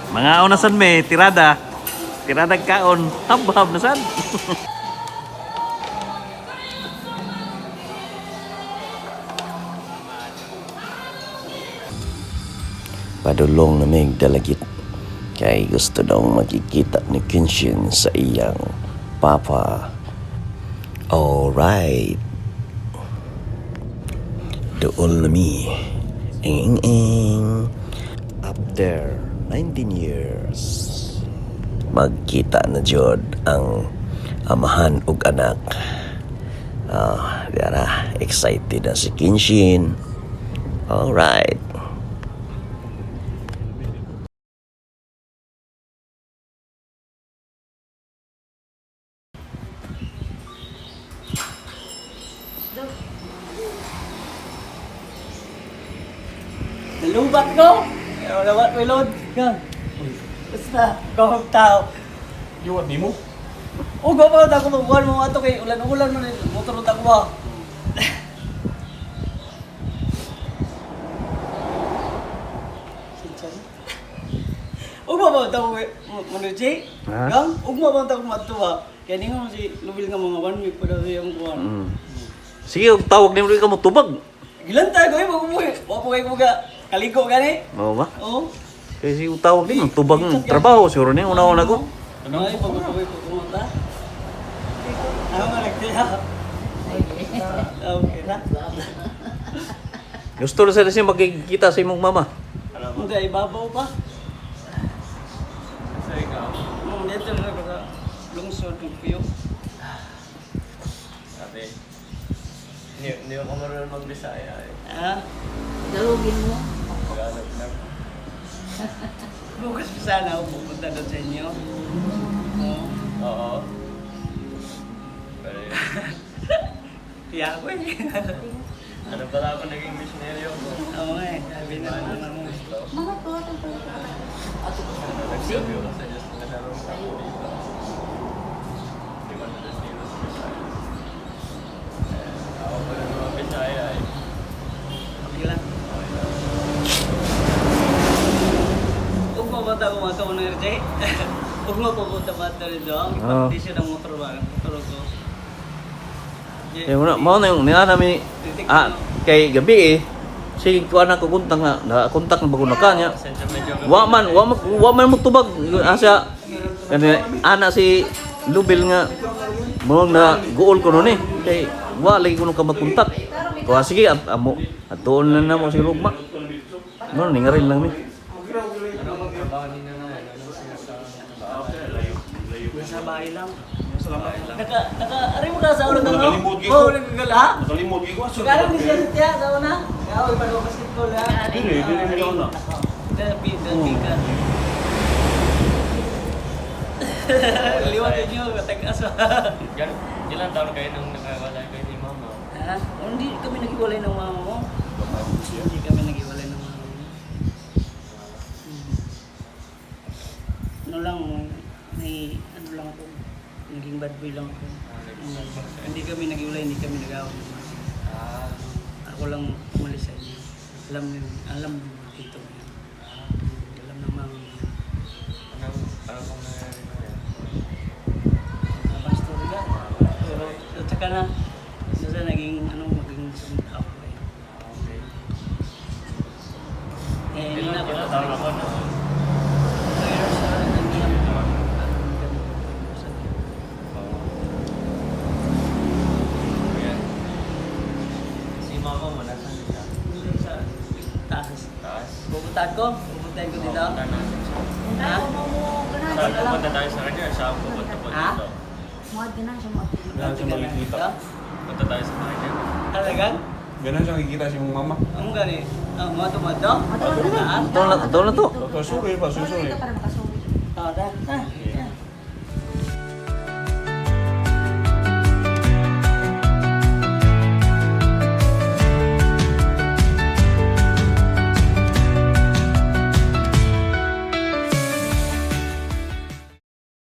Mga unasan me, tirada. Tirada kaon, habhab na sad. Padulong na mig dalagit kay gusto daw makikita ni Kenshin sa iyang papa. Alright. Dool na mi. Ing ing ing. After 19 years, magkita na jud ang amahan ug anak. Ah, dara, excited na si Kenshin. Alright. Nalubat ko! Wala ko load. Gan. Basta, gawag tao. Liwat ni mo. O, gawag ako magbuhan mo ato kay ulan-ulan man motor ta ko ba. Ugma ba ta ko manuji? Ha? Gang, ugma ba ta ko madto ba? Kaya ningon si Lubil nga mga one week pa daw yung kuan. Sige, og tawag nimo ka mo tubag. Gilantay ko eh, mag-umuwi. Wa po kayo mga kaligo gani. Mao ba? Oo. Kay sige og tawag nimo tubag ng trabaho siguro ni una-una ko. Ano? Ay, pag-uwi ko pumunta. Ako nga nagtiya. Okay na. Gusto na sana siya magkikita sa imong mama. Hindi, ibabaw pa. Sa ikaw. Dito na ako sa lungsod ng Puyo. Sabi. Hindi ako marunong mag-Bisaya eh. Ha? Dalugin mo. Tagalog lang. Bukas pa sana ako pupunta doon sa inyo. Oo. Oo. Pero yun. Tiya ako eh. Ano pala ako naging missioneryo ko? Oo nga eh. Sabi na naman ako. Mga po, Ato ko. Ano, nagsabi ako sa Diyos na meron ako dito. Hindi ko na dito sa Bisaya. Eh, ako pala naman Bisaya eh. Okay lang. Okay lang. Huwag mo ba tayo kumatawa ng RJ? Huwag mo pupunta ba tayo dito? Ang Oo. ipag-desyo ng motor ba? Motor ko. Eh muna, mao na yung niya namin ah kay gabi eh. Sige kuan ako kontak na, na kontak na bago na kanya. Pasensya medyo gabi Wa man, na eh. wa man mo tubag asa kani ana si Lubil nga mo na guol ko noon eh. Kay wa lagi ko nung ka magkontak. Kuha sige amo atuon na namo si Rugma. Mo ningarin lang mi. Ano magtrabaho ninyo ngayon? Anong sinasabi? Nasa bahay lang. Naka, aray mo ka sa una no? Nakalimot ko. Oo, nagkagal, ha? Nakalimot ko aso. Sekarang di siya siya sa una. Kaya ako ipagawa basketball, ha? Dili, dili nila una. Dabi, dabi ka. Liwat ninyo, matag-aso. Ilan taon kayo nung nakawala kayo ni Mama? Ha? Oh, hindi kami naghiwalay ng mama mo. Hindi kami naghiwalay ng mama mo. Ano lang, may ano lang ako. Naging bad boy lang ako. Hindi kami naghiwalay, hindi kami nag-away ng mama. Ah, Ako lang umalis sa inyo. Alam niyo, alam ng mga tito mo yun. Alam ng mama mo yun. anong, ano pong nangyari ngayon? Habang story ka. Pero, at saka na, nasa naging, ano, maging isang tao ko eh. Okay. Eh, hindi na Ilan, ako. ilan taon ako na? Pero sa, hindi ako, ano, ganun, sa- Oo. Ayan. Si Mama mo, nasaan siya? Hindi sa taas. Taas? Pupuntahan ko dito. Pupunta natin siya. Ha? Saan pupunta tayo sa kanya? Saan pupunta po Ha? dito? Muad ka na siya, muad. Ganun siya makikita. Punta tayo sa kanya. Talaga? Ganun siya makikita si mong mama. Ang gani. Ah, mga tumato? Ato na. Ito na to. Pasuri pa, susuri. Para makasuri. Ah, ta. Ah.